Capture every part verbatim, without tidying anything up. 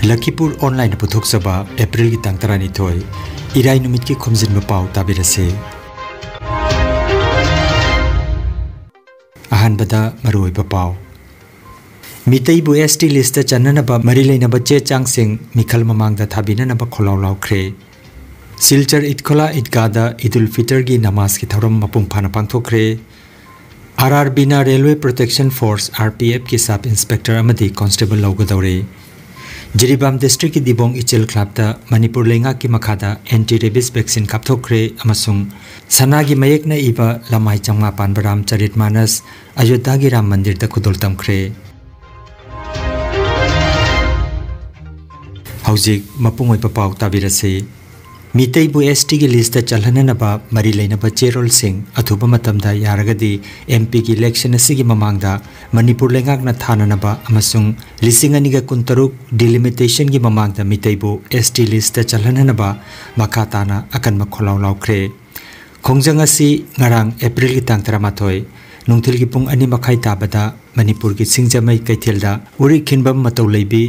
ꯂꯈꯤꯄꯨꯔ ꯑꯣꯟꯂꯥꯏꯟꯅ ꯄꯨꯊꯣꯛꯆꯕ ꯑꯦꯄ꯭ꯔꯤꯜꯒꯤ ꯇꯥꯡ ꯇꯔꯥꯅꯤꯊꯣꯏ, ꯏꯔꯥꯏ ꯅꯨꯃꯤꯠꯀꯤ ꯈꯣꯝꯖꯤꯟꯕ ꯄꯥꯎ ꯇꯥꯕꯤꯔꯁꯤ꯫ ꯑꯍꯥꯟꯕꯗ ꯃꯔꯨꯑꯣꯏꯕ ꯄꯥꯎ꯫ ꯃꯤꯇꯩꯕꯨ S T list ꯆꯟꯅꯅꯕ ꯃꯔꯤ ꯂꯩꯅꯕ ꯆꯦ ꯆꯥꯡꯁꯤꯡ ꯃꯤꯈꯜ ꯃꯃꯥꯡꯗ ꯊꯥꯕꯤꯅꯅꯕ ꯈꯣꯜꯂꯥꯎ ꯂꯥꯎꯈ꯭ꯔꯦ꯫ ꯁꯤꯜꯆꯔ ꯏꯠꯈꯣꯂꯥ ꯏꯗꯒꯥꯗ ꯏꯗꯨꯜ ꯐꯤꯇꯔꯒꯤ ꯅꯃꯥꯖꯀꯤ ꯊꯧꯔꯝ ꯃꯄꯨꯡ ꯐꯥꯅ ꯄꯥꯡꯊꯣꯛꯈ꯭ꯔꯦ꯫ R R Bꯅ Railway Protection Force, R P Fꯀꯤ sub inspector ꯑꯃꯗꯤ constable ꯂꯧꯒꯗꯧꯔꯦ꯫ ꯖꯤꯔꯤꯕꯥꯝ districtꯀꯤ ꯗꯤꯕꯣꯡ ꯏꯆꯦꯜ ꯀ꯭ꯂꯕꯇ ꯃꯅꯤꯄꯨꯔ ꯂꯩꯉꯥꯛꯀꯤ ꯃꯈꯥꯗ anti rabies vaccine ꯀꯥꯞꯊꯣꯛꯈ꯭ꯔꯦ ꯑꯃꯁꯨꯡ ꯁꯅꯥꯒꯤ ꯃꯌꯦꯛꯅ ꯏꯕ ꯂꯃꯥꯏ ꯆꯥꯝꯃꯉꯥ ꯄꯥꯟꯕ ꯔꯥꯝ ꯆꯔꯤꯠ ꯃꯥꯅꯁ ꯑꯌꯣꯙ꯭ꯌꯥꯒꯤ ꯔꯥꯝ ꯃꯟꯗꯤꯔꯗ ꯈꯨꯗꯣꯜ ꯇꯝꯈ꯭ꯔꯦ꯫ ꯍꯧꯖꯤꯛ ꯃꯄꯨꯡ ꯑꯣꯏꯕ ꯄꯥꯎ ꯇꯥꯕꯤꯔꯁꯤ꯫ ꯃꯤꯇꯩꯕꯨ S Tꯒꯤ list ꯆꯜꯍꯟꯅꯅꯕ ꯃꯔꯤ ꯂꯩꯅꯕ ꯆꯦꯔꯣꯜꯁꯤꯡ ꯑꯊꯨꯕ ꯃꯇꯝꯗ ꯌꯥꯔꯒꯗꯤ M Pꯒꯤ election ꯑꯁꯤꯒꯤ ꯃꯃꯥꯡꯗ ꯃꯅꯤꯄꯨꯔ ꯂꯩꯉꯥꯛꯅ ꯊꯥꯅꯅꯕ ꯑꯃꯁꯨꯡ ꯂꯤꯁꯤꯡ ꯑꯅꯤꯒ ꯀꯨꯟꯇꯔꯨꯛ delimitationꯒꯤ ꯃꯃꯥꯡꯗ ꯃꯤꯇꯩꯕꯨ S T list ꯆꯜꯍꯟꯅꯅꯕ ꯃꯈꯥ ꯇꯥꯅ ꯑꯀꯟꯕ ꯈꯣꯜꯂꯥꯎ ꯂꯥꯎꯈ꯭ꯔꯦ꯫ ꯈꯣꯡꯖꯪ ꯑꯁꯤ ꯉꯔꯥꯡ ꯑꯦꯄ꯭ꯔꯤꯜꯒꯤ ꯇꯥꯡ ꯇꯔꯥꯃꯥꯊꯣꯏ ꯅꯨꯡꯊꯤꯜꯒꯤ ꯄꯨꯡ ꯑꯅꯤ ꯃꯈꯥꯏ ꯇꯥꯕꯗ ꯃꯅꯤꯄꯨꯔꯒꯤ ꯁꯤꯡꯖꯃꯩ ꯀꯩꯊꯦꯜꯗ ꯎꯔꯤꯈꯤꯟꯕꯝ ꯃꯇꯧ ꯂꯩꯕꯤ,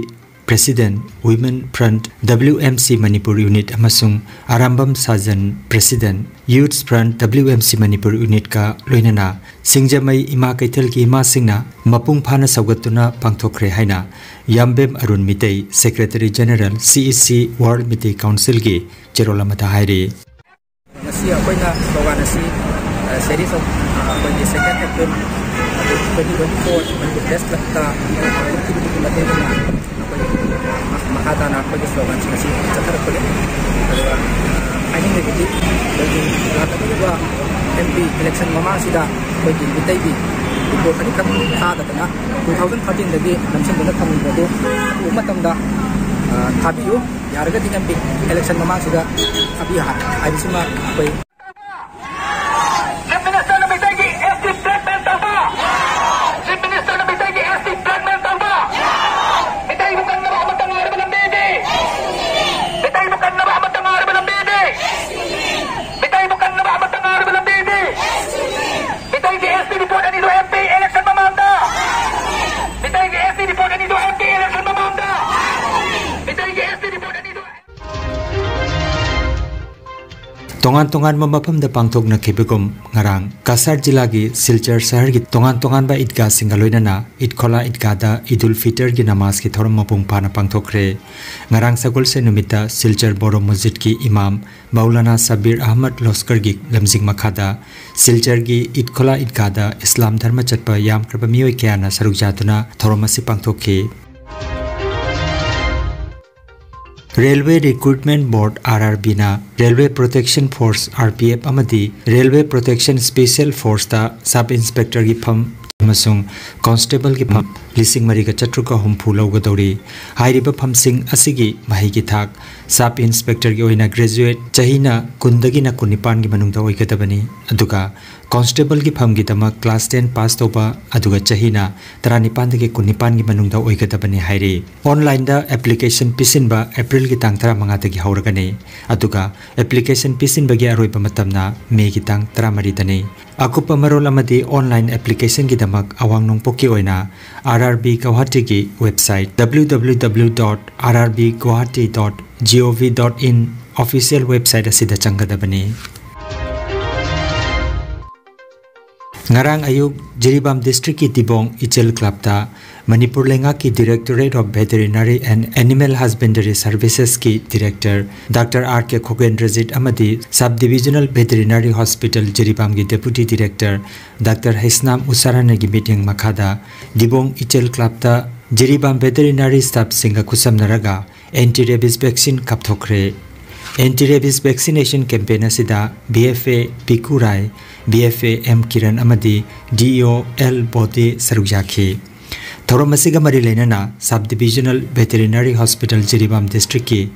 President, Women Front, W M C Manipur Unit ꯑꯃꯁꯨꯡ ꯑꯔꯥꯝꯕꯝ ꯁꯥꯖꯟ, President, Youth Front, W M C Manipur Unitꯀ ꯂꯣꯏꯅꯅ ꯁꯤꯡꯖꯃꯩ ꯏꯃꯥ ꯀꯩꯊꯦꯜꯒꯤ ꯏꯃꯥꯁꯤꯡꯅ ꯃꯄꯨꯡ ꯐꯥꯅ ꯁꯧꯒꯠꯇꯨꯅ ꯄꯥꯡꯊꯣꯛꯈ꯭ꯔꯦ ꯍꯥꯏꯅ ꯌꯥꯝꯕꯦꯝ Arun Meitei, Secretary General, C E C, World Meitei Councilꯒꯤ ꯆꯦꯔꯣꯜ ꯑꯃꯗ ꯍꯥꯏꯔꯤ꯫ ꯉꯁꯤ ꯑꯩꯈꯣꯏꯅ slogan ꯑꯁꯤ, ꯑ, series of, ꯑ, ꯑꯩꯈꯣꯏꯒꯤ second April, ꯑꯗꯨ twenty twenty-four ꯃꯅꯤꯄꯨꯔ Press Clubꯇ ꯎꯠꯈꯤꯕꯗꯨꯒꯤ ꯃꯇꯨꯡ ꯏꯟꯅ ꯑꯩꯈꯣꯏ ꯃꯈꯥ ꯇꯥꯅ ꯑꯩꯈꯣꯏꯒꯤ sloganꯁꯤꯡ ꯑꯁꯤ ꯆꯠꯊꯔꯛꯄꯅꯤ꯫ ꯑꯗꯨꯒ, ꯑ, ꯍꯥꯏꯅꯤꯡꯂꯤꯕꯗꯤ ꯑꯩꯈꯣꯏꯒꯤ ꯂꯥꯛꯀꯗꯧꯔꯤꯕ M P election ꯃꯃꯥꯡꯁꯤꯗ ꯑꯩꯈꯣꯏꯒꯤ ꯃꯤꯇꯩꯒꯤ report ꯑꯅꯤꯈꯛ ꯊꯥꯗꯗꯅ two thousand thirteenꯗꯒꯤ ꯅꯝꯁꯤꯟꯗꯨꯅ ꯊꯝꯂꯤꯕ ꯑꯗꯨ ꯑꯊꯨꯕ ꯃꯇꯝꯗ, ꯑ, ꯊꯥꯕꯤꯌꯨ꯫ ꯌꯥꯔꯒꯗꯤ M P election ꯃꯃꯥꯡꯁꯤꯗ ꯊꯥꯕꯤꯌꯨ ꯍꯥꯏ-, ꯍꯥꯏꯕꯁꯤꯃ ꯑꯩꯈꯣꯏ Chief Ministerꯅ ꯃꯤꯇꯩꯒꯤ S T treatment ꯇꯧꯕ! Chief Ministerꯅ ꯃꯤꯇꯩꯒꯤ S T treatment ꯇꯧꯕ! ꯃꯤꯇꯩꯕꯨ ꯀꯟꯅꯕ ꯑꯃꯠꯇ ꯉꯥꯏꯔꯕ ꯂꯝꯕꯤꯗꯤ! ꯃꯤꯇꯩꯕꯨ ꯀꯟꯅꯕ ꯑꯃꯠꯇ ꯉꯥꯏꯔꯕ ꯂꯝꯕꯤꯗꯤ! ꯃꯤꯇꯩꯕꯨ ꯀꯟꯅꯕ ꯑꯃꯠꯇ ꯉꯥꯏꯔꯕ ꯂꯝꯕꯤꯗꯤ! ꯃꯤꯇꯩꯒꯤ S T report ꯑꯅꯤꯗꯨ M P election ꯃꯃꯥꯡꯗ! ꯃꯤꯇꯩꯒꯤ S T report ꯑꯅꯤꯗꯨ M P election ꯃꯃꯥꯡꯗ! ꯇꯣꯉꯥꯟ ꯇꯣꯉꯥꯟꯕ ꯃꯐꯝꯗ ꯄꯥꯡꯊꯣꯛꯅꯈꯤꯕꯒꯨꯝ, ꯉꯔꯥꯡ ꯀꯁꯥꯔ ꯖꯤꯂꯥꯒꯤ ꯁꯤꯜꯆꯔ ꯁꯍꯔꯒꯤ ꯇꯣꯉꯥꯟ ꯇꯣꯉꯥꯟꯕ ꯏꯗꯒꯥꯁꯤꯡꯒ ꯂꯣꯏꯅꯅ ꯏꯗ ꯈꯣꯂꯥ ꯏꯗꯒꯥꯗ ꯏꯗ ꯎꯜ ꯐꯤꯇꯔꯒꯤ ꯅꯃꯥꯖꯀꯤ ꯊꯧꯔꯝ ꯃꯄꯨꯡ ꯐꯥꯅ ꯄꯥꯡꯊꯣꯛꯈ꯭ꯔꯦ꯫ ꯉꯔꯥꯡ ꯁꯒꯣꯜꯁꯦꯟ ꯅꯨꯃꯤꯠꯇ ꯁꯤꯜꯆꯔ ꯕꯣꯔꯣ ꯃꯁꯖꯤꯗꯀꯤ ꯏꯃꯥꯝ ꯃꯧꯂꯥꯅꯥ ꯁꯕꯤꯔ ꯑꯍꯃꯗ ꯂꯣꯁꯀꯔꯒꯤ ꯂꯝꯖꯤꯡ ꯃꯈꯥꯗ ꯁꯤꯜꯆꯔꯒꯤ ꯏꯗ ꯈꯣꯂꯥ ꯏꯗꯒꯥꯗ ꯏꯁꯂꯥꯝ ꯙꯔꯃ ꯆꯠꯄ ꯌꯥꯝꯈ꯭ꯔꯕ ꯃꯤꯑꯣꯏ ꯀꯌꯥꯅ ꯁꯔꯨꯛ ꯌꯥꯗꯨꯅ ꯊꯧꯔꯝ ꯑꯁꯤ ꯄꯥꯡꯊꯣꯛꯈꯤ꯫ Railway Recruitment Board, RRBꯅ Railway Protection Force, RPF ꯑꯃꯗꯤ Railway Protection Special Forceꯇ Sub Inspectorꯒꯤ ꯐꯝ ꯑꯃꯁꯨꯡ Constableꯒꯤ ꯐꯝ ꯂꯤꯁꯤꯡ ꯃꯔꯤꯒ ꯆꯥꯇ꯭ꯔꯨꯛꯀ ꯍꯨꯝꯐꯨ ꯂꯧꯒꯗꯧꯔꯤ꯫ ꯍꯥꯏꯔꯤꯕ ꯐꯝꯁꯤꯡ ꯑꯁꯤꯒꯤ ꯃꯍꯩꯒꯤ ꯊꯥꯛ Sub Inspectorꯒꯤ ꯑꯣꯏꯅ graduate ꯆꯍꯤꯅ ꯀꯨꯟꯗꯒꯤꯅ ꯀꯨꯟꯅꯤꯄꯥꯟꯒꯤ ꯃꯅꯨꯡꯗ ꯑꯣꯏꯒꯗꯕꯅꯤ, ꯑꯗꯨꯒ Constableꯒꯤ ꯐꯝꯒꯤꯗꯃꯛ class ten pass ꯇꯧꯕ, ꯑꯗꯨꯒ ꯆꯍꯤꯅ ꯇꯔꯥꯅꯤꯄꯥꯟꯗꯒꯤ ꯀꯨꯟꯅꯤꯄꯥꯟꯒꯤ ꯃꯅꯨꯡꯗ ꯑꯣꯏꯒꯗꯕꯅꯤ ꯍꯥꯏꯔꯤ꯫ Onlineꯗ application ꯄꯤꯁꯤꯟꯕ Aprilꯒꯤ ꯇꯥꯡ ꯇꯔꯥꯃꯉꯥꯗꯒꯤ ꯍꯧꯔꯒꯅꯤ, ꯑꯗꯨꯒ application ꯄꯤꯁꯤꯟꯕꯒꯤ ꯑꯔꯣꯏꯕ ꯃꯇꯝꯅ Mayꯒꯤ ꯇꯥꯡ ꯇꯔꯥꯃꯔꯤꯗꯅꯤ꯫ ꯑꯀꯨꯞꯄ ꯃꯔꯣꯜ ꯑꯃꯗꯤ online applicationꯒꯤꯗꯃꯛ ꯑꯋꯥꯡ ꯅꯣꯡꯄꯣꯛꯀꯤ ꯑꯣꯏꯅ RRB ꯒꯧꯍꯥꯇꯤꯒꯤ website www.rrbguwahati.gov.in official website ꯑꯁꯤꯗ ꯆꯪꯒꯗꯕꯅꯤ꯫ ꯉꯔꯥꯡ ꯑꯌꯨꯛ ꯖꯤꯔꯤꯕꯥꯝ districtꯀꯤ ꯗꯤꯕꯣꯡ ꯏꯆꯦꯜ clubꯇ ꯃꯅꯤꯄꯨꯔ ꯂꯩꯉꯥꯛꯀꯤ Directorate of Veterinary and Animal Husbandry Servicesꯀꯤ Director Doctor R K ꯈꯣꯒꯦꯟꯗ꯭ꯔꯖꯤꯠ ꯑꯃꯗꯤ Sub Divisional Veterinary Hospital ꯖꯤꯔꯤꯕꯥꯝꯒꯤ Deputy Director Doctor Heisnam ꯎꯁꯥꯔꯥꯅꯤꯒꯤ ꯃꯤꯠꯌꯦꯡ ꯃꯈꯥꯗ ꯗꯤꯕꯣꯡ ꯏꯆꯦꯜ clubꯇ Jiribam veterinary staffꯁꯤꯡꯒ ꯈꯨꯠꯁꯝꯅꯔꯒ anti rabies vaccine ꯀꯥꯞꯊꯣꯛꯈ꯭ꯔꯦ꯫ Anti rabies vaccination campaign ꯑꯁꯤꯗ BFA ꯄꯤꯀꯨ ꯔꯥꯏ, BFA M ꯀꯤꯔꯟ ꯑꯃꯗꯤ DEO L ꯕꯣꯗꯦ ꯁꯔꯨꯛ ꯌꯥꯈꯤ꯫ ꯊꯧꯔꯝ ꯑꯁꯤꯒ ꯃꯔꯤ ꯂꯩꯅꯅ Sub Divisional Veterinary Hospital Jiribam districtꯀꯤ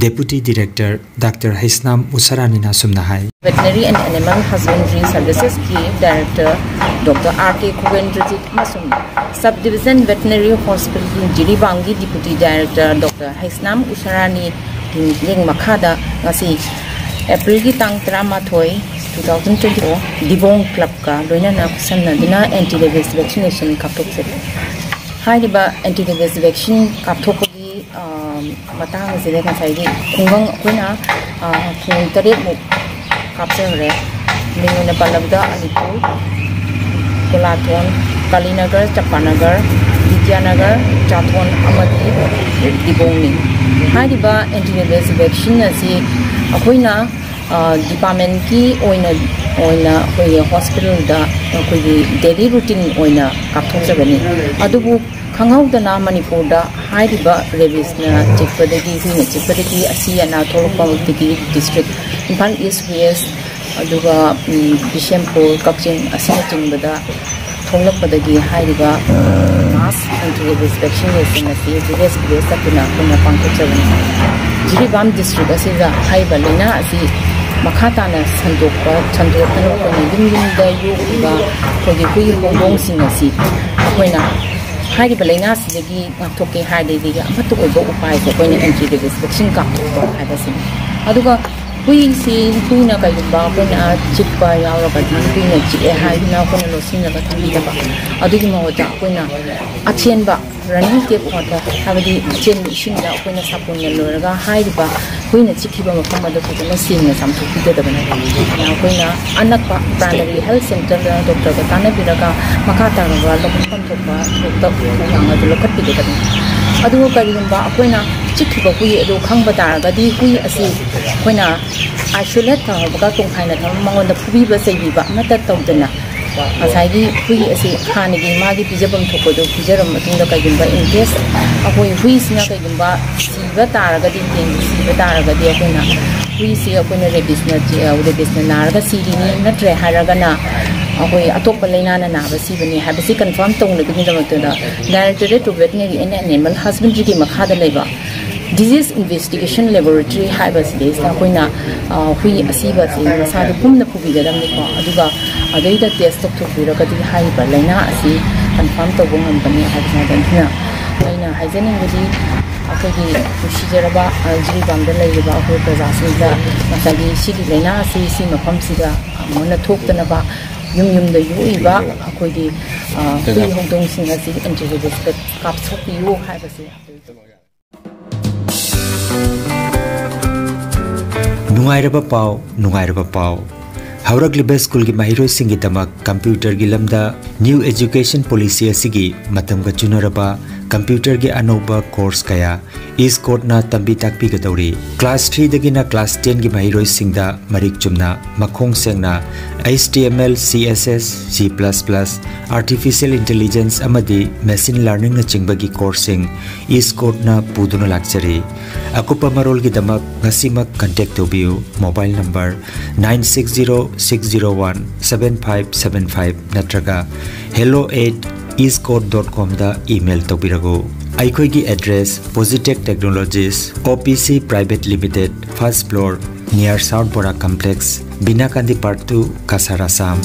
Deputy Director Doctor Heisnam ꯎꯁꯥꯔꯥꯅꯤꯅ ꯑꯁꯨꯝꯅ ꯍꯥꯏ꯫ Veterinary and Animal Husbandry Servicesꯀꯤ Director Doctor R K ꯈꯣꯒꯦꯟꯗ꯭ꯔꯖꯤꯠ ꯑꯃꯁꯨꯡ Sub Division Veterinary Hospitalꯒꯤ ꯖꯤꯔꯤꯕꯥꯝꯒꯤ Deputy Director Doctor Heisnam ꯎꯁꯥꯔꯥꯅꯤꯒꯤ ꯃꯤꯠꯌꯦꯡ ꯃꯈꯥꯗ ꯉꯁꯤ Aprilꯒꯤ ꯇꯥꯡ ꯇꯔꯥꯃꯥꯊꯣꯏ, two thousand twenty-four ꯗꯤꯕꯣꯡ clubꯀ ꯂꯣꯏꯅꯅ ꯈꯨꯠꯁꯝꯅꯗꯨꯅ anti rabies vaccination ꯀꯥꯞꯊꯣꯛꯆꯔꯤ꯫ ꯍꯥꯏꯔꯤꯕ anti rabies vaccine ꯀꯥꯞꯊꯣꯛꯄꯒꯤ, ꯑ, ꯃꯇꯥꯡ ꯑꯁꯤꯗ ꯉꯁꯥꯏꯒꯤ ꯈꯨꯡꯒꯪ ꯑꯩꯈꯣꯏꯅ, ꯑ, ꯈꯨꯡꯒꯪ ꯇꯔꯦꯠꯃꯨꯛ ꯀꯥꯞꯆꯈ꯭ꯔꯦ꯫ ꯃꯤꯡ ꯑꯣꯏꯅ ꯄꯜꯂꯕꯗ ꯑꯂꯤꯄꯨꯔ, ꯀꯣꯂꯥꯊꯣꯟ, ꯀꯥꯂꯤꯅꯒꯔ, ꯆꯝꯄꯥꯅꯒꯔ, ꯕꯤꯗ꯭ꯌꯥꯅꯒꯔ, ꯆꯥꯊꯣꯟ ꯑꯃꯗꯤ ꯗꯤꯕꯣꯡꯅꯤ꯫ ꯍꯥꯏꯔꯤꯕ ꯑꯦꯟꯇꯤ ꯔꯦꯕꯤꯁ ꯚꯦꯛꯁꯤꯟ ꯑꯁꯤ ꯑꯩꯈꯣꯏꯅ ꯗꯤꯄꯥꯔꯠꯃꯦꯟꯀꯤ ꯑꯣꯏꯅ ꯑꯣꯏꯅ ꯑꯩꯈꯣꯏꯒꯤ ꯍꯣꯁꯄꯤꯇꯥꯜꯗ ꯑꯩꯈꯣꯏꯒꯤ ꯗꯦꯂꯤ ꯔꯨꯇꯤꯟ ꯑꯣꯏꯅ ꯀꯥꯞꯊꯣꯛꯆꯕꯅꯤ꯫ ꯑꯗꯨꯕꯨ ꯈꯪꯍꯧꯗꯅ ꯃꯅꯤꯄꯨꯔꯗ ꯍꯥꯏꯔꯤꯕ ꯔꯦꯕꯤꯁꯅ ꯆꯤꯛꯄꯗꯒꯤ, ꯍꯨꯏꯅ ꯆꯤꯛꯄꯗꯒꯤ ꯑꯁꯤ ꯑꯅꯥ ꯊꯣꯛꯂꯛꯄꯗꯒꯤ ꯗꯤꯁꯇ꯭ꯔꯤꯛ ꯏꯝꯐꯥꯜ ꯏꯁ, ꯋꯦꯁ, ꯑꯗꯨꯒ ꯕꯤꯁꯦꯝꯄꯨꯔ, ꯀꯛꯆꯤꯡ ꯑꯁꯤꯅꯆꯤꯡꯕꯗ ꯊꯣꯛꯂꯛꯄꯗꯒꯤ ꯍꯥꯏꯔꯤꯕ ꯃꯥꯁ ꯑꯦꯟꯇꯤ ꯔꯦꯕꯤꯁ ꯚꯦꯛꯁꯤꯅꯦꯁꯟ ꯑꯁꯤ ꯚꯤꯂꯦꯖ ꯚꯤꯂꯦꯖ ꯆꯠꯇꯨꯅ ꯑꯩꯈꯣꯏꯅ ꯄꯥꯡꯊꯣꯛꯆꯕꯅꯤ꯫ ꯖꯤꯔꯤꯕꯥꯝ ꯗꯤꯁꯇ꯭ꯔꯤꯛ ꯑꯁꯤꯗ ꯍꯥꯏꯔꯤꯕ ꯂꯥꯏꯅꯥ ꯑꯁꯤ ꯃꯈꯥ ꯇꯥꯅ ꯁꯟꯗꯣꯛꯄ ꯁꯟꯗꯣꯛꯇꯨꯅ ꯑꯩꯈꯣꯏꯅ ꯌꯨꯝ ꯌꯨꯝꯗ ꯌꯣꯛꯂꯤꯕ ꯑꯩꯈꯣꯏꯒꯤ ꯍꯨꯏ ꯍꯧꯗꯣꯡꯁꯤꯡ ꯑꯁꯤ ꯑꯩꯈꯣꯏꯅ ꯍꯥꯏꯔꯤꯕ ꯂꯥꯏꯅꯥꯁꯤꯗꯒꯤ ꯉꯥꯛꯊꯣꯛꯀꯦ ꯍꯥꯏꯔꯗꯤ ꯑꯃꯠꯇ ꯑꯣꯏꯕ ꯎꯄꯥꯏꯁꯦ ꯑꯩꯈꯣꯏꯅ ꯑꯦꯟꯇꯤ ꯔꯦꯕꯤꯁ ꯚꯦꯛꯁꯤꯟ ꯀꯥꯞꯊꯣꯛꯄ ꯍꯥꯏꯕꯁꯤꯅꯤ꯫ ꯑꯗꯨꯒ ꯍꯨꯏꯁꯤ, ꯍꯨꯏꯅ ꯀꯩꯒꯨꯝꯕ ꯑꯩꯈꯣꯏꯅ ꯆꯤꯛꯄ ꯌꯥꯎꯔꯒꯗꯤ, ꯍꯨꯏꯅ ꯆꯤꯛꯑꯦ ꯍꯥꯏꯗꯨꯅ ꯑꯩꯈꯣꯏꯅ ꯂꯣꯠꯁꯤꯟꯅꯕ ꯊꯝꯕꯤꯗꯕ, ꯑꯗꯨꯒꯤ ꯃꯍꯨꯠꯇ ꯑꯩꯈꯣꯏꯅ ꯑꯆꯦꯟꯕ running tap water, ꯍꯥꯏꯕꯗꯤ ꯑꯆꯦꯟꯕ ꯏꯁꯤꯡꯗ ꯑꯩꯈꯣꯏꯅ ꯁꯥꯄꯣꯟꯅ ꯂꯣꯏꯔꯒ ꯍꯥꯏꯔꯤꯕ ꯍꯨꯏꯅ ꯆꯤꯛꯈꯤꯕ ꯃꯐꯝ ꯑꯗꯨ ꯐꯖꯅ ꯁꯦꯡꯅ ꯆꯥꯝꯊꯣꯛꯄꯤꯒꯗꯕꯅꯤ꯫ ꯑꯗꯨꯅ ꯑꯩꯈꯣꯏꯅ ꯑꯅꯛꯄ ꯄ꯭ꯔꯥꯏꯃꯔꯤ ꯍꯦꯜꯊ ꯁꯦꯟꯇꯔꯗ ꯗꯣꯛꯇꯔꯒ ꯇꯥꯟꯅꯕꯤꯔꯒ ꯃꯈꯥ ꯇꯥꯔꯕ ꯂꯧꯈꯠꯐꯝ ꯊꯣꯛꯄ ꯊꯣꯛꯇ ꯊꯧꯔꯥꯡ ꯑꯗꯨ ꯂꯧꯈꯠꯄꯤꯒꯗꯕꯅꯤ꯫ ꯑꯗꯨꯒ ꯀꯔꯤꯒꯨꯝꯕ ꯑꯩꯈꯣꯏꯅ ꯆꯤꯛꯈꯤꯕ ꯍꯨꯏ ꯑꯗꯨ ꯈꯪꯕ ꯇꯥꯔꯒꯗꯤ, ꯍꯨꯏ ꯑꯁꯤ ꯑꯩꯈꯣꯏꯅ ꯑꯥꯏꯁꯣꯂꯦꯠ ꯇꯧꯔꯕꯒ ꯇꯣꯡꯈꯥꯏꯅ ꯊꯝꯃ ꯃꯉꯣꯟꯗ ꯐꯨꯕꯤꯕ ꯆꯩꯕꯤꯕ ꯑꯃꯠꯇ ꯇꯧꯗꯅ, ꯉꯁꯥꯏꯒꯤ ꯍꯨꯏ ꯑꯁꯤ ꯍꯥꯟꯅꯒꯤ ꯃꯥꯒꯤ ꯄꯤꯖꯐꯝ ꯊꯣꯛꯄꯗꯨ ꯄꯤꯖꯔꯕ ꯃꯇꯨꯡꯗ, ꯀꯩꯒꯨꯝꯕ in case ꯑꯩꯈꯣꯏ ꯍꯨꯏꯁꯤꯅ ꯀꯩꯒꯨꯝꯕ ꯁꯤꯕ ꯇꯥꯔꯒꯗꯤ, ꯗꯦꯡꯒꯤ ꯁꯤꯕ ꯇꯥꯔꯒꯗꯤ, ꯑꯩꯈꯣꯏꯅ ꯍꯨꯏꯁꯤ ꯑꯩꯈꯣꯏꯅ ꯔꯦꯕꯤꯁꯅ ꯆꯤ-, ꯑ, ꯔꯦꯕꯤꯁꯅ ꯅꯥꯔꯒ ꯁꯤꯔꯤꯅꯤ, ꯅꯠꯇ꯭ꯔꯦ ꯍꯥꯏꯔꯒꯅ ꯑꯩꯈꯣꯏ ꯑꯇꯣꯞꯄ ꯂꯥꯏꯅꯥꯅ ꯅꯥꯕ ꯁꯤꯕꯅꯤ ꯍꯥꯏꯕꯁꯤ ꯀꯟꯐꯥꯔꯝ ꯇꯧꯅꯕꯒꯤꯗꯃꯛꯇꯗ Directorate of Veterinary and Animal Husbandryꯒꯤ ꯃꯈꯥꯗ ꯂꯩꯕ Disease Investigation Laboratory ꯍꯥꯏꯕꯁꯤꯗꯩꯁꯤꯗ ꯑꯩꯈꯣꯏꯅ, ꯑ, ꯍꯨꯏ ꯑꯁꯤꯕ ꯑꯁꯤ ꯃꯁꯥꯗꯨ ꯀꯨꯝꯅ ꯄꯨꯕꯤꯒꯗꯕꯅꯤꯀꯣ꯫ ꯑꯗꯨꯒ ꯑꯗꯩꯗ ꯇꯦꯁ ꯇꯧꯊꯣꯛꯄꯤꯔꯒꯗꯤ ꯍꯥꯏꯔꯤꯕ ꯂꯥꯏꯅꯥ ꯑꯁꯤ ꯀꯟꯐꯥꯔꯝ ꯇꯧꯕ ꯉꯝꯒꯅꯤ ꯍꯥꯏꯕꯁꯤꯅ꯫ ꯑꯗꯨꯅ ꯑꯩꯅ ꯍꯥꯏꯖꯅꯤꯡꯕꯗꯤ, ꯑꯩꯈꯣꯏꯒꯤ ꯅꯨꯡꯁꯤꯖꯔꯕ, ꯑ, ꯖꯤꯔꯤꯕꯥꯝꯗ ꯂꯩꯔꯤꯕ ꯑꯩꯈꯣꯏ ꯄ꯭ꯔꯖꯥꯁꯤꯡꯗ ꯉꯁꯥꯏꯒꯤ ꯁꯤꯒꯤ ꯂꯥꯏꯅꯥ ꯑꯁꯤ ꯁꯤ ꯃꯐꯝꯁꯤꯗ ꯑꯃꯨꯛ ꯍꯟꯅ ꯊꯣꯛꯇꯅꯕ ꯌꯨꯝ ꯌꯨꯝꯗ ꯌꯣꯛꯏꯕ ꯑꯩꯈꯣꯏꯒꯤ, ꯑ, ꯍꯨꯏ ꯍꯧꯗꯣꯡꯁꯤꯡ ꯑꯁꯤ ꯑꯦꯟꯇꯤ ꯔꯦꯕꯤꯁ ꯀꯥꯞꯊꯣꯛꯄꯤꯌꯨ ꯍꯥꯏꯕꯁꯤ꯫ ꯅꯨꯡꯉꯥꯏꯔꯕ ꯄꯥꯎ, ꯅꯨꯡꯉꯥꯏꯔꯕ ꯄꯥꯎ꯫ ꯍꯧꯔꯛꯂꯤꯕ ꯁ꯭ꯀꯨꯜꯒꯤ ꯃꯍꯩꯔꯣꯏꯁꯤꯡꯒꯤꯗꯃꯛ ꯀꯝꯄ꯭ꯌꯨꯇꯔꯒꯤ ꯂꯝꯗ New Education Policy ꯑꯁꯤꯒꯤ ꯃꯇꯝꯒ ꯆꯨꯅꯔꯕ ꯀꯝꯄ꯭ꯌꯨꯇꯔꯒꯤ ꯑꯅꯧꯕ ꯀꯣꯔꯁ ꯀꯌꯥ ꯏꯁꯀꯣꯔꯠꯅ ꯇꯝꯕꯤ ꯇꯥꯛꯄꯤꯒꯗꯧꯔꯤ꯫ ꯀ꯭ꯂꯥꯁ three ꯗꯒꯤꯅ ꯀ꯭ꯂꯥꯁ ten ꯒꯤ ꯃꯍꯩꯔꯣꯏꯁꯤꯡꯗ ꯃꯔꯤꯛ ꯆꯨꯝꯅ, ꯃꯈꯣꯡ ꯁꯦꯡꯅ H T M L, C S S, C plus plus, Artificial Intelligence ꯑꯃꯗꯤ Machine Learning ꯅꯆꯤꯡꯕꯒꯤ ꯀꯣꯔꯁꯁꯤꯡ ꯏꯁꯀꯣꯔꯠꯅ ꯄꯨꯗꯨꯅ ꯂꯥꯛꯆꯔꯤ꯫ ꯑꯀꯨꯞꯄ ꯃꯔꯣꯜꯒꯤꯗꯃꯛ ꯉꯁꯤꯃꯛ ꯀꯟꯇꯦꯛ ꯇꯧꯕꯤꯌꯨ꯫ Mobile number nine six zero six zero one seven five seven five ꯅꯠꯇ꯭ꯔꯒ hello at eastcourt dot com the email ꯇꯧꯕꯤꯔꯛꯎ꯫ ꯑꯩꯈꯣꯏꯒꯤ address: Positech Technologies, O P C Private Limited, first floor, near South Bora Complex, ꯕꯤꯅꯥꯀꯥꯟꯗꯤ Park two, Cachar, Assam.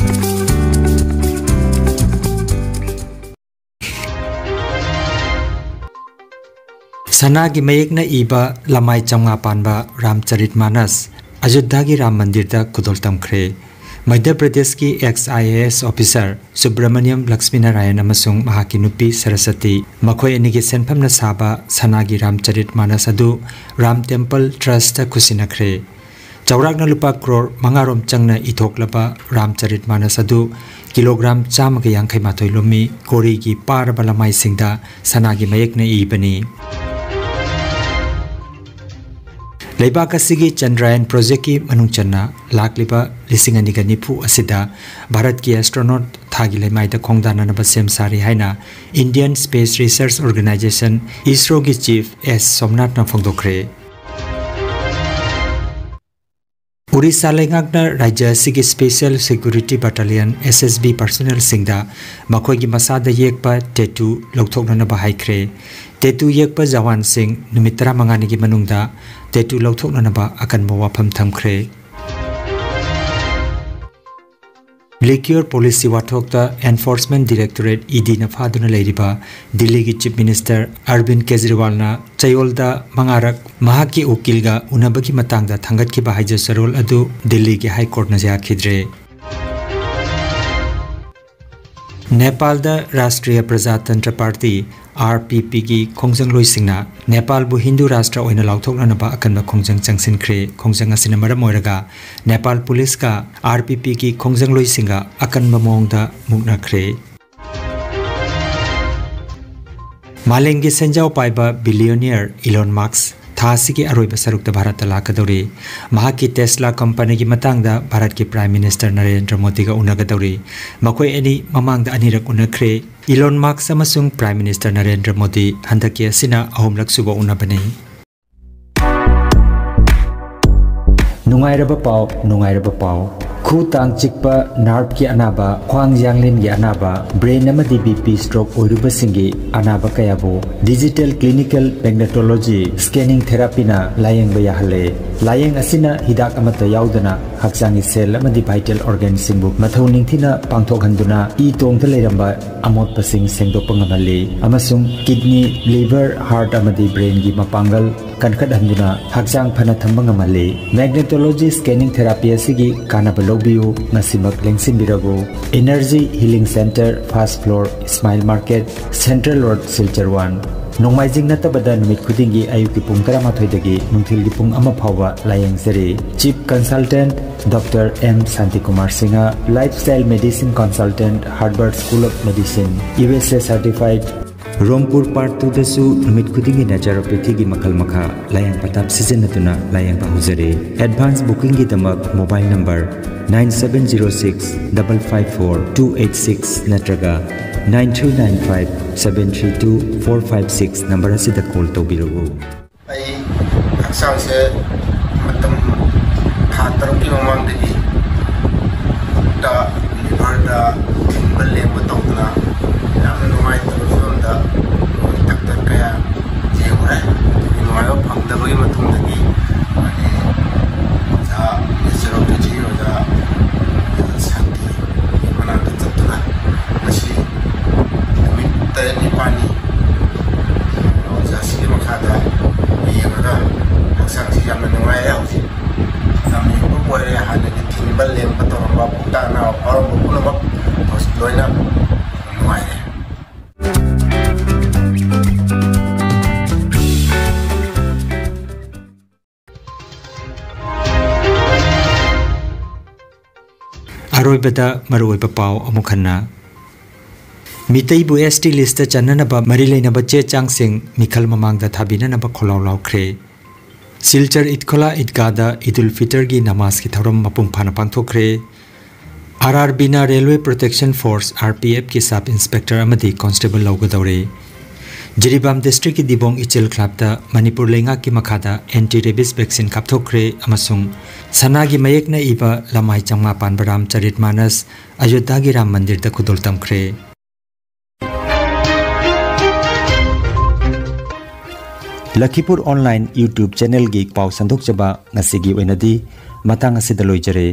ꯁꯅꯥꯒꯤ ꯃꯌꯦꯛꯅ ꯏꯕ ꯂꯃꯥꯏ ꯆꯥꯝꯃꯉꯥ ꯄꯥꯟꯕ ꯔꯥꯝꯆꯔꯤꯠ ꯃꯥꯅꯁ ꯑꯌꯨꯙ꯭ꯌꯥꯒꯤ ꯔꯥꯝ ꯃꯟꯗꯤꯔꯗ ꯈꯨꯗꯣꯜ ꯇꯝꯈ꯭ꯔꯦ꯫ ꯃꯙ꯭ꯌ ꯄ꯭ꯔꯗꯦꯁꯀꯤ ex I A S officer Subramaniam ꯂꯛꯁꯃꯤꯅꯥꯔꯥꯌꯟ ꯑꯃꯁꯨꯡ ꯃꯍꯥꯛꯀꯤ ꯅꯨꯄꯤ ꯁꯔꯁꯇꯤ, ꯃꯈꯣꯏ ꯑꯅꯤꯒꯤ ꯁꯦꯟꯐꯝꯅ ꯁꯥꯕ ꯁꯅꯥꯒꯤ ꯔꯥꯝꯆꯔꯤꯠ ꯃꯥꯅꯁ ꯑꯗꯨ ꯔꯥꯝ ꯇꯦꯝꯄꯜ ꯇ꯭ꯔꯁꯇ ꯈꯨꯠꯁꯤꯟꯅꯈ꯭ꯔꯦ꯫ ꯆꯥꯎꯔꯥꯛꯅ ꯂꯨꯄꯥ ꯀ꯭ꯔꯣꯔ ꯃꯉꯥ ꯔꯣꯝ ꯆꯪꯅ ꯏꯊꯣꯛꯂꯕ ꯔꯥꯝꯆꯔꯤꯠ ꯃꯥꯅꯁ ꯑꯗꯨ ꯀꯤꯂꯣꯒ꯭ꯔꯥꯝ ꯆꯥꯝꯃꯒ ꯌꯥꯡꯈꯩ ꯃꯥꯊꯣꯏ ꯂꯨꯝꯃꯤ꯫ ꯀꯣꯔꯤꯒꯤ ꯄꯥꯔꯕ ꯂꯃꯥꯏꯁꯤꯡꯗ ꯁꯅꯥꯒꯤ ꯃꯌꯦꯛꯅ ꯏꯕꯅꯤ꯫ ꯂꯩꯕꯥꯛ ꯑꯁꯤꯒꯤ ꯆꯟꯗ꯭ꯔꯌꯥꯟ ꯄ꯭ꯔꯣꯖꯦꯛꯀꯤ ꯃꯅꯨꯡ ꯆꯟꯅ ꯂꯥꯛꯂꯤꯕ ꯂꯤꯁꯤꯡ ꯑꯅꯤꯒ ꯅꯤꯐꯨ ꯑꯁꯤꯗ ꯚꯥꯔꯠꯀꯤ ꯑꯦꯁꯇ꯭ꯔꯣꯅꯣꯠ ꯊꯥꯒꯤ ꯂꯩꯃꯥꯏꯗ ꯈꯣꯡꯗꯥꯅꯅꯕ ꯁꯦꯝ ꯁꯥꯔꯤ ꯍꯥꯏꯅ Indian Space Research Organisation, ꯏꯁꯔꯣꯒꯤ ꯆꯤꯐ ꯑꯦꯁ ꯁꯣꯝꯅꯥꯊꯅ ꯐꯣꯡꯗꯣꯛꯈ꯭ꯔꯦ꯫ ꯑꯣꯔꯤꯁꯥ ꯂꯩꯉꯥꯛꯅ ꯔꯥꯖ꯭ꯌ ꯑꯁꯤꯒꯤ Special Security Battalion, S S B, personnelꯁꯤꯡꯗ ꯃꯈꯣꯏꯒꯤ ꯃꯁꯥꯗ ꯌꯦꯛꯄ tattoo ꯂꯧꯊꯣꯛꯅꯅꯕ ꯍꯥꯏꯈ꯭ꯔꯦ꯫ Tattoo ꯌꯦꯛꯄ ꯖꯋꯥꯟꯁꯤꯡ ꯅꯨꯃꯤꯠ ꯇꯔꯥꯃꯉꯥꯅꯤꯒꯤ ꯃꯅꯨꯡꯗ tattoo ꯂꯧꯊꯣꯛꯅꯅꯕ ꯑꯀꯟꯕ ꯋꯥꯐꯝ ꯊꯝꯈ꯭ꯔꯦ꯫ Liquor policy ꯋꯥꯊꯣꯛꯇ Enforcement Directorate, E D ꯅ ꯐꯥꯗꯨꯅ ꯂꯩꯔꯤꯕ ꯗꯤꯜꯂꯤꯒꯤ Chief Minister ꯑꯔꯕꯤꯟꯗ ꯀꯦꯖꯔꯤꯋꯥꯜꯅ ꯆꯌꯣꯜꯗ ꯃꯉꯥꯔꯛ ꯃꯍꯥꯛꯀꯤ ꯎꯀꯤꯜꯒ ꯎꯅꯕꯒꯤ ꯃꯇꯥꯡꯗ ꯊꯥꯡꯒꯠꯈꯤꯕ ꯍꯥꯏꯖ ꯆꯔꯣꯜ ꯑꯗꯨ ꯗꯤꯜꯂꯤꯒꯤ ꯍꯥꯏ ꯀꯣꯔꯠꯅ ꯌꯥꯈꯤꯗ꯭ꯔꯦ꯫ ꯅꯦꯄꯥꯜꯗ ꯔꯥꯁꯇ꯭ꯔꯤꯌ ꯄ꯭ꯔꯖꯥꯇꯟꯇ꯭ꯔ ꯄꯥꯔꯇꯤ, ꯑꯥꯔ ꯄꯤ ꯄꯤꯒꯤ ꯈꯣꯡꯖꯪꯂꯣꯏꯁꯤꯡꯅ ꯅꯦꯄꯥꯜꯕꯨ ꯍꯤꯟꯗꯨ ꯔꯥꯁꯇ꯭ꯔ ꯑꯣꯏꯅ ꯂꯥꯎꯊꯣꯛꯅꯅꯕ ꯑꯀꯟꯕ ꯈꯣꯡꯖꯪ ꯆꯪꯁꯤꯟꯈ꯭ꯔꯦ꯫ ꯈꯣꯡꯖꯪ ꯑꯁꯤꯅ ꯃꯔꯝ ꯑꯣꯏꯔꯒ ꯅꯦꯄꯥꯜ ꯄꯨꯂꯤꯁꯀ ꯑꯥꯔ ꯄꯤ ꯄꯤꯒꯤ ꯈꯣꯡꯖꯪꯂꯣꯏꯁꯤꯡꯒ ꯑꯀꯟꯕ ꯃꯑꯣꯡꯗ ꯃꯨꯛꯅꯈ꯭ꯔꯦ꯫ ꯃꯥꯂꯦꯝꯒꯤ ꯁꯦꯟꯖꯥꯎ ꯄꯥꯏꯕ ꯕꯤꯂꯤꯌꯣꯅꯤꯌꯔ ꯏꯂꯣꯟ ꯃꯥꯛꯁ ꯊꯥ ꯑꯁꯤꯒꯤ ꯑꯔꯣꯏꯕ ꯁꯔꯨꯛꯇ ꯚꯥꯔꯠꯇ ꯂꯥꯛꯀꯗꯧꯔꯤ꯫ ꯃꯍꯥꯛꯀꯤ ꯇꯦꯁꯂꯥ ꯀꯝꯄꯅꯤꯒꯤ ꯃꯇꯥꯡꯗ ꯚꯥꯔꯠꯀꯤ ꯄ꯭ꯔꯥꯏꯝ ꯃꯤꯅꯤꯁꯇꯔ ꯅꯔꯦꯟꯗ꯭ꯔ ꯃꯣꯗꯤꯒ ꯎꯅꯒꯗꯧꯔꯤ꯫ ꯃꯈꯣꯏ ꯑꯅꯤ ꯃꯃꯥꯡꯗ ꯑꯅꯤꯔꯛ ꯎꯅꯈ꯭ꯔꯦ꯫ ꯏꯂꯣꯟ ꯃꯥꯛꯁ ꯑꯃꯁꯨꯡ ꯄ꯭ꯔꯥꯏꯝ ꯃꯤꯅꯤꯁꯇꯔ ꯅꯔꯦꯟꯗ꯭ꯔ ꯃꯣꯗꯤ ꯍꯟꯗꯛꯀꯤ ꯑꯁꯤꯅ ꯑꯍꯨꯝꯂꯛ ꯁꯨꯕ ꯎꯅꯕꯅꯤ꯫ ꯅꯨꯡꯉꯥꯏꯔꯕ ꯄꯥꯎ, ꯅꯨꯡꯉꯥꯏꯔꯕ ꯄꯥꯎ꯫ ꯈꯨ ꯇꯥꯡ ꯆꯤꯛꯄ, ꯅꯥꯔꯚꯀꯤ ꯑꯅꯥꯕ, ꯈ꯭ꯋꯥꯡ ꯌꯥꯡꯂꯦꯟꯒꯤ ꯑꯅꯥꯕ, ꯕ꯭ꯔꯦꯟ ꯑꯃꯗꯤ ꯕꯤ ꯄꯤ ꯁ꯭ꯇ꯭ꯔꯣꯛ ꯑꯣꯏꯔꯨꯕꯁꯤꯡꯒꯤ ꯑꯅꯥꯕ ꯀꯌꯥꯕꯨ ꯗꯤꯖꯤꯇꯦꯜ ꯀ꯭ꯂꯤꯅꯤꯀꯦꯜ ꯃꯦꯒꯅꯦꯇꯣꯂꯣꯖꯤ ꯁ꯭ꯀꯦꯅꯤꯡ ꯊꯦꯔꯥꯄꯤꯅ ꯂꯥꯌꯦꯡꯕ ꯌꯥꯍꯜꯂꯦ꯫ ꯂꯥꯌꯦꯡ ꯑꯁꯤꯅ ꯍꯤꯗꯥꯛ ꯑꯃꯠꯇ ꯌꯥꯎꯗꯅ ꯍꯛꯆꯥꯡꯒꯤ ꯁꯦꯜ ꯑꯃꯗꯤ ꯚꯥꯏꯇꯦꯜ ꯑꯣꯔꯒꯥꯟꯁꯤꯡꯕꯨ ꯃꯊꯧ ꯅꯤꯡꯊꯤꯅ ꯄꯥꯡꯊꯣꯛꯍꯟꯗꯨꯅ ꯏ ꯇꯣꯡꯗ ꯂꯩꯔꯝꯕ ꯑꯃꯣꯠꯄꯁꯤꯡ ꯁꯦꯡꯗꯣꯛꯄ ꯉꯝꯍꯜꯂꯤ ꯑꯃꯁꯨꯡ ꯀꯤꯗꯅꯤ, ꯂꯤꯚꯔ, ꯍꯥꯔꯠ ꯑꯃꯗꯤ ꯕ꯭ꯔꯦꯟꯒꯤ ꯃꯄꯥꯡꯒꯜ ꯀꯟꯈꯠꯍꯟꯗꯨꯅ ꯍꯛꯆꯥꯡ ꯐꯅ ꯊꯝꯕ ꯉꯝꯍꯜꯂꯤ꯫ ꯃꯦꯒꯅꯦꯇꯣꯂꯣꯖꯤ ꯁ꯭ꯀꯦꯅꯤꯡ ꯊꯦꯔꯥꯄꯤ ꯑꯁꯤꯒꯤ ꯀꯥꯟꯅꯕ ꯂꯧꯕꯤꯌꯨ꯫ ꯉꯁꯤꯃꯛ ꯂꯦꯡꯁꯤꯟꯕꯤꯔꯕꯨ꯫ Energy healing centre, first floor, Ismail market, central road, Silchar one. ꯅꯣꯡꯃꯥꯏꯖꯤꯡ ꯅꯠꯇꯕꯗ ꯅꯨꯃꯤꯠ ꯈꯨꯗꯤꯡꯒꯤ ꯑꯌꯨꯛꯀꯤ ꯄꯨꯡ ꯇꯔꯥꯃꯥꯊꯣꯏꯗꯒꯤ ꯅꯨꯡꯊꯤꯜꯒꯤ ꯄꯨꯡ ꯑꯃ ꯐꯥꯎꯕ ꯂꯥꯌꯦꯡꯖꯔꯤ꯫ Chief consultant doctor M Shantikumar Singh, lifestyle medicine consultant, Harvard school of medicine, U S A ꯁꯔꯇꯤꯐꯥꯏꯗ꯫ ꯔꯣꯝꯄꯨꯔ ꯄꯥꯔꯠ ꯇꯨꯗꯁꯨ ꯅꯨꯃꯤꯠ ꯈꯨꯗꯤꯡꯒꯤ ꯅꯦꯆꯔꯣꯄꯦꯊꯤꯒꯤ ꯃꯈꯜ ꯃꯈꯥ ꯂꯥꯌꯦꯡ ꯄꯊꯥꯞ ꯁꯤꯖꯤꯟꯅꯗꯨꯅ ꯂꯥꯌꯦꯡꯕ ꯍꯧꯖꯔꯤ꯫ ꯑꯦꯗꯚꯥꯟꯁ ꯕꯨꯀꯤꯡꯒꯤꯗꯃꯛ mobile number nine seven zero six double five four two eight six ꯅꯠꯇ꯭ꯔꯒ nine three nine five seven three two four five six number ꯑꯁꯤꯗ ꯀꯣꯜ ꯇꯧꯕꯤꯔꯛꯎ꯫ ꯑꯩ ꯍꯛꯆꯥꯡꯁꯦ ꯃꯇꯝ ꯊꯥ ꯇꯔꯨꯛꯀꯤ ꯃꯃꯥꯡꯗꯒꯤ ꯄꯨꯛꯇ, ꯂꯤꯚꯔꯗ ꯊꯤꯟꯕ ꯂꯦꯡꯕ ꯇꯧꯗꯅ ꯌꯥꯝꯅ ꯅꯨꯡꯉꯥꯏꯇꯕ ꯐꯤꯕꯝꯗ ꯗꯥꯛꯇꯔ ꯀꯌꯥ ꯌꯦꯡꯉꯨꯔꯦ꯫ ꯑꯗꯨꯒꯤ ꯅꯨꯡꯉꯥꯏꯕ ꯐꯪꯗꯕꯒꯤ ꯃꯇꯨꯡꯗꯒꯤ ꯑꯩ ꯑꯣꯖꯥ ꯅꯦꯆꯔꯣꯄꯦꯊꯤ ꯑꯣꯖꯥ ꯁꯥꯟꯇꯤ ꯃꯅꯥꯛꯇ ꯆꯠꯇꯨꯅ ꯉꯁꯤ ꯅꯨꯃꯤꯠ ꯇꯔꯦꯠ ꯅꯤꯄꯥꯜꯅꯤ ꯑꯣꯖꯥꯁꯤꯒꯤ ꯃꯈꯥꯗ ꯌꯦꯡꯉꯒ ꯍꯛꯆꯥꯡꯁꯤ ꯌꯥꯝꯅ ꯅꯨꯡꯉꯥꯏꯔꯦ ꯍꯧꯖꯤꯛ꯫ ꯌꯥꯝ ꯌꯦꯡꯕ ꯑꯣꯏꯔꯦ꯫ ꯍꯥꯟꯅꯗꯤ ꯑꯔꯣꯏꯕꯗ ꯃꯔꯨꯑꯣꯏꯕ ꯄꯥꯎ ꯑꯃꯨꯛ ꯍꯟꯅ꯫ ꯃꯤꯇꯩꯕꯨ S T list ꯆꯟꯅꯅꯕ ꯃꯔꯤ ꯂꯩꯅꯕ ꯆꯦ ꯆꯥꯡꯁꯤꯡ ꯃꯤꯈꯜ ꯃꯃꯥꯡꯗ ꯊꯥꯕꯤꯅꯅꯕ ꯈꯣꯜꯂꯥꯎ ꯂꯥꯎꯈ꯭ꯔꯦ꯫ ꯁꯤꯜꯆꯔ ꯏꯠꯈꯣꯂꯥ ꯏꯠꯒꯥꯗ ꯏꯗꯨꯜ ꯐꯤꯇꯔꯒꯤ ꯅꯃꯥꯖꯀꯤ ꯊꯧꯔꯝ ꯃꯄꯨꯡ ꯐꯥꯅ ꯄꯥꯡꯊꯣꯛꯈ꯭ꯔꯦ꯫ R R Bꯅ Railway Protection Force, R P Fꯀꯤ sub inspector ꯑꯃꯗꯤ constable ꯂꯧꯒꯗꯧꯔꯦ꯫ ꯖꯤꯔꯤꯕꯥꯝ districtꯀꯤ ꯗꯤꯕꯣꯡ ꯏꯆꯦꯜ ꯀ꯭ꯂꯕꯇ ꯃꯅꯤꯄꯨꯔ ꯂꯩꯉꯥꯛꯀꯤ ꯃꯈꯥꯗ anti rabies vaccine ꯀꯥꯞꯊꯣꯛꯈ꯭ꯔꯦ ꯑꯃꯁꯨꯡ ꯁꯅꯥꯒꯤ ꯃꯌꯦꯛꯅ ꯏꯕ ꯂꯃꯥꯏ ꯆꯪꯃꯥ ꯄꯥꯟꯕ ꯔꯥꯝ ꯆꯔꯤꯠ ꯃꯥꯅꯁ ꯑꯌꯣꯙ꯭ꯌꯥꯒꯤ ꯔꯥꯝ ꯃꯟꯗꯤꯔꯗ ꯈꯨꯗꯣꯜ ꯇꯝꯈ꯭ꯔꯦ꯫ ꯂꯈꯤꯄꯨꯔ online YouTube channelꯒꯤ ꯄꯥꯎ ꯁꯟꯗꯣꯛꯆꯕ ꯉꯁꯤꯒꯤ ꯑꯣꯏꯅꯗꯤ ꯃꯇꯥꯡ ꯑꯁꯤꯗ ꯂꯣꯏꯖꯔꯦ꯫